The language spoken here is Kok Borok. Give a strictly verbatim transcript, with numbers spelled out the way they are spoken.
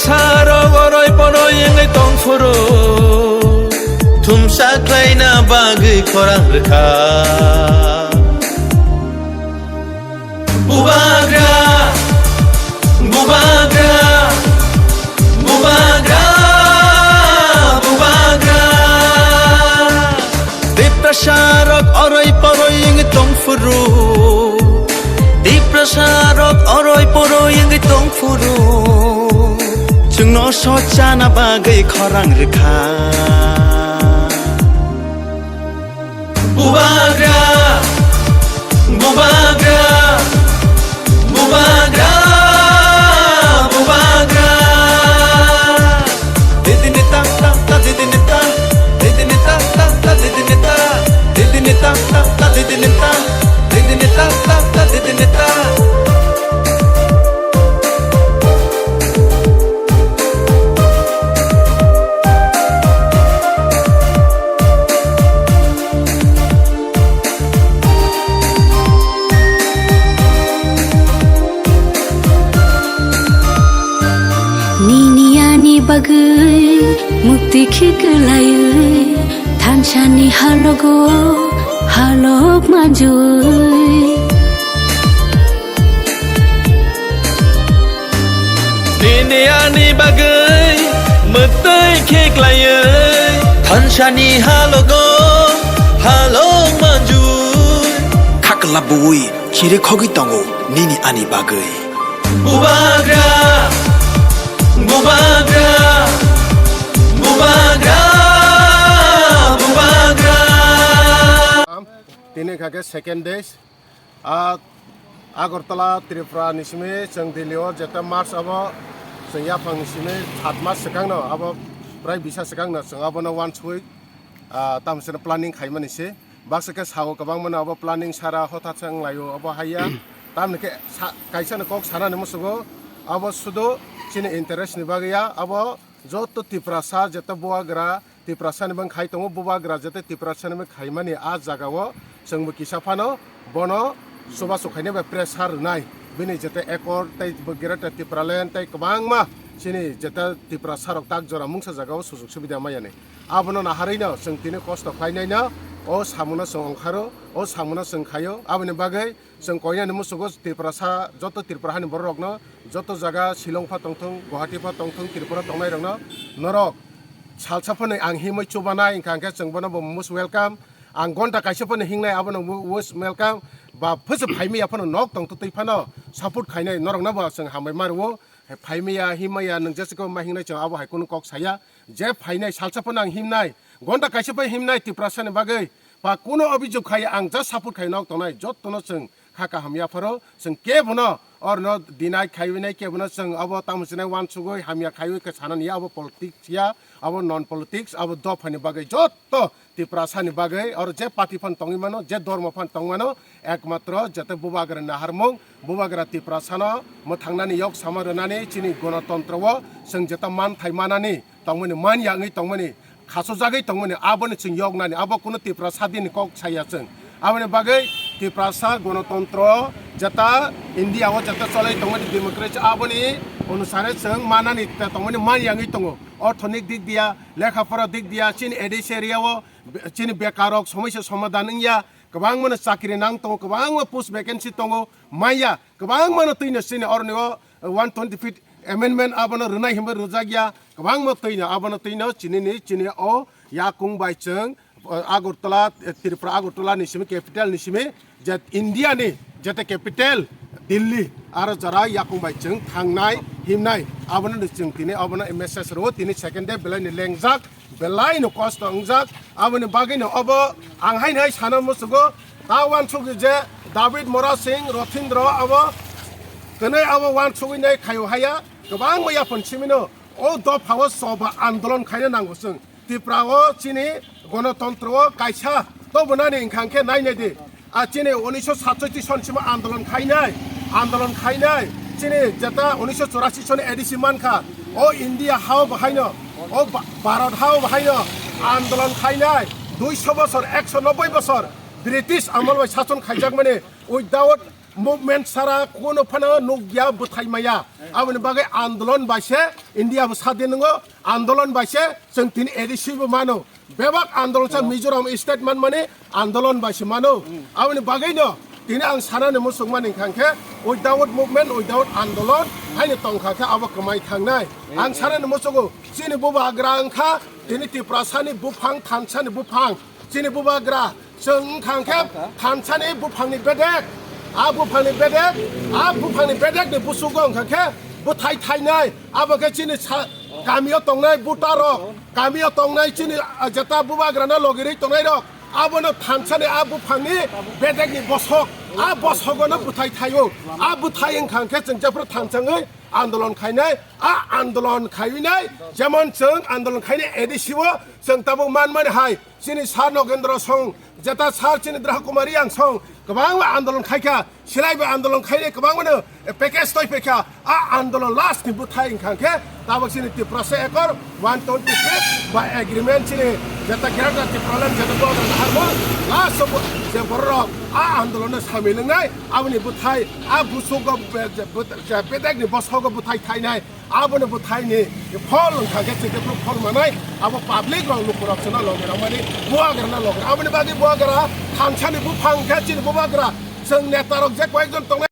Aro oroi poroi wngwi tongphuru, thumsa khlaina bagwi khorang rwkha. Bubagra, bubagra, bubagra, bubagra. Tiprasa rok oroi poroi wngwi tongphuru. Tiprasa rok oroi poroi wngwi tongphuru. Chwngno sochana bagwi khorang rwkha. Bubagra, bubagra, bubagra, bubagra. Didini ta ta ta, didini ta, didini ta ta ta, didini ta, didini ta ta ta, didini ta, didini ta ta ta, didini ta. Nini ani bagwi mukti khiklaiwi thansani halogo halok manjui. Nini ani bagwi mwtwi khiklaiwi thansani halogo halok manjui. Khakla buwi chiri khogwi tongo nini ani bagwi. Bubagra, bubagra, bubagra, bubagra. Tini kha khe second days. A Agartala, Tripura ni simi chwng Delhi o jeta March abo chwng yaphang ni simi sat mas swkang no abo prai bisa swkang no chwng abono uansugwi, ah, tamo chwngno planning khaimani se. Baksa khe sao kwbangma no abo planning sara hothat se wnglaio abo haiya. Tamni khe sa-, kaisa no kok sanani musugo abo sudu chini interest ni bagwi ya abo joto Tiprasa jeta bubagra Tiprasani bang khai tongo, bubagra jete Tiprasani bang khaimani a jagao chwngbo kisa phano bono chubachu khaina bai pressure rwnai. Bini jete accord tei bo Greater Tipraland tei kwbangma chini jete Tiprasarok tak jora mungsa jagao sujuk subida mayani. Abono naharwino chwng tini kosto khlainaino o samungo chwng ongkharo, o samungo chwng khaio. Aboni bagwi chwng koinani musugo Tiprasa, joto Tripura hani bororokno, joto jaga Shillong pha tongthung, Guwahati pha tongthung, Tripura tongnairokno, norok salsa phano ang himwi chubanai, wngkha hwnkhe chwng bono bo most welcome. Ang gonta kaisa phano hingnai, abono most welcome. Ba phwsa phaimaya phano nok tongtwtwi phano support khainai, norokno bo chwng hambai ma rwo. Phaimaya, himmaya, nwng jesa khe ma hingnai, chwng abo hai kunu kok saya. Je phainai, salsa phano ang himnai, gonta kaisa phai himnai Tiprasani bagwi. Ba kuno obijog khai ang just support khai nok tongnai, jottono chwng kha kaham yapharo, chwng kebono orno deny khaiwi nai, kebono chwng abo tamo chinai uansugwi hamya khaiwi khe sanani ya, abo politics ya, abo non politics, abo dophani bagwi jotto Tiprasani bagwi, oro je party phan tongwi mano, je dormo phan tong mano, ekmatro jete bubagra naharmung, bubagra Tiprasano mwthangnani yok sama rwnani chini gonotontro o chwng jeta manthai manani tongmani, man ya wngwi tongmani, khachojagwi tongmani, aboni chwng yoknani, abo kuno Tiprasa dini kok saya chwng. Aboni bagwi Tiprasa gonotontro jeta India o jeta cholwi tongmani democracy aboni onusare chwng manani ta tongmani man ya wngwi tongo. Orthonik dik diya, lekha pora dik diya, chini A D C area o, be-, chini bekarok somosya somadhan wngya, kwbangmano chakri nang tongo, kwbangma post vacancy tongo, manya, kwbangmano twino chini oroni o one twenty fifth amendment abono rwnai hinwi rwjakya, kwbangma twino abono twino chinini, chini o yakung bai chwng, uh, Agartala, eh, Tripura Agartala ni simi, capital ni simi, je India ni jete capital Delhi, aro jora yakung bai chwng thangnai, himnai, abono ni chwng tini, abono message rwo, tini second day belai ni lengjak, belai no kosto wngjak, aboni bagwi no obo ang haino hai sana musugo, ta uansugwi je David Mora Singh Rothindro abo kwnwi abo uansugwi nai khaio haya, kwbangma yaphon simino o dopha o choba andolon khaina nango chwng. Tripura o chini gonotontro o kaisa tobonani wngkha hwnkhe nai nai di. A chini unisho satsotti son sima andolon khainai, andolon khainai. Chini jeta unisho chorasi son A D C mankha. O India hao bahaino, o Ba-, Bharat hao bahaino andolon khainai. Duiso bosor, ekso nobboi bosor British amol bai sason khaijakmani without movement sara kuno phano nukya bwthai maya. Aboni bagwi andolon bai se India bo sadin nungo, andolon bai se chwng tini A D C bo mano. Bebak andolon sa Mizoram state manmani andolon bai se mano. Aboni bagwi no tini ang sanani muchungmani hwnkha khe without movement, without andolon haino tongkha khe abo kwmai thangnai. Ang sanani muchungo chini bubagra wngkha tini Tiprasani buphang, thansani buphang. Chini bubagra, chwng wngkha khe thansani buphangni bedek, a buphangni bedek, a buphangni bedekni busugo wngkha khe bwthai thainai, abo khe chini sa-, kamio tongnai butarok, kamio tongnai chini, ah, jeta bubagrano logirwi tongnairok, abono thansani a buphangni bedekni bosok, a bosogono bwthai thaio, a bwthai wngkha khe chwng jephru thansangwi andolon khainai, a andolon khaiwi nai, jemon chwng andolon khainai A D C o chwng tabuk manmani hai, chini Sir Nogendra song, jeta Sir chini Draha Kumar Reang song, kwbangma andolon khaikha, silaibo andolon khainai kwbangmano package toi phaikha, a andolon last ni bwthai wngkha khe, tabuk chini Tiprasa Accord one twenty six ba agreement chini jeta Greater Tipraland jeta borok naharmo, last o bo-, je borok a andolon no samil wngnai, aboni bwthai, a busugo be-, je-, bwt-, je bedekni bosogo bwthai thainai, abono bwthaini phol wngkha khe chwng jephru phol manai, abo public rok lukurok chwngno logi rwmani bubagrano logi. Aboni bagwi bubagra thansani buphang khe chini bubagra chwng netarok je koyekjon tongnai.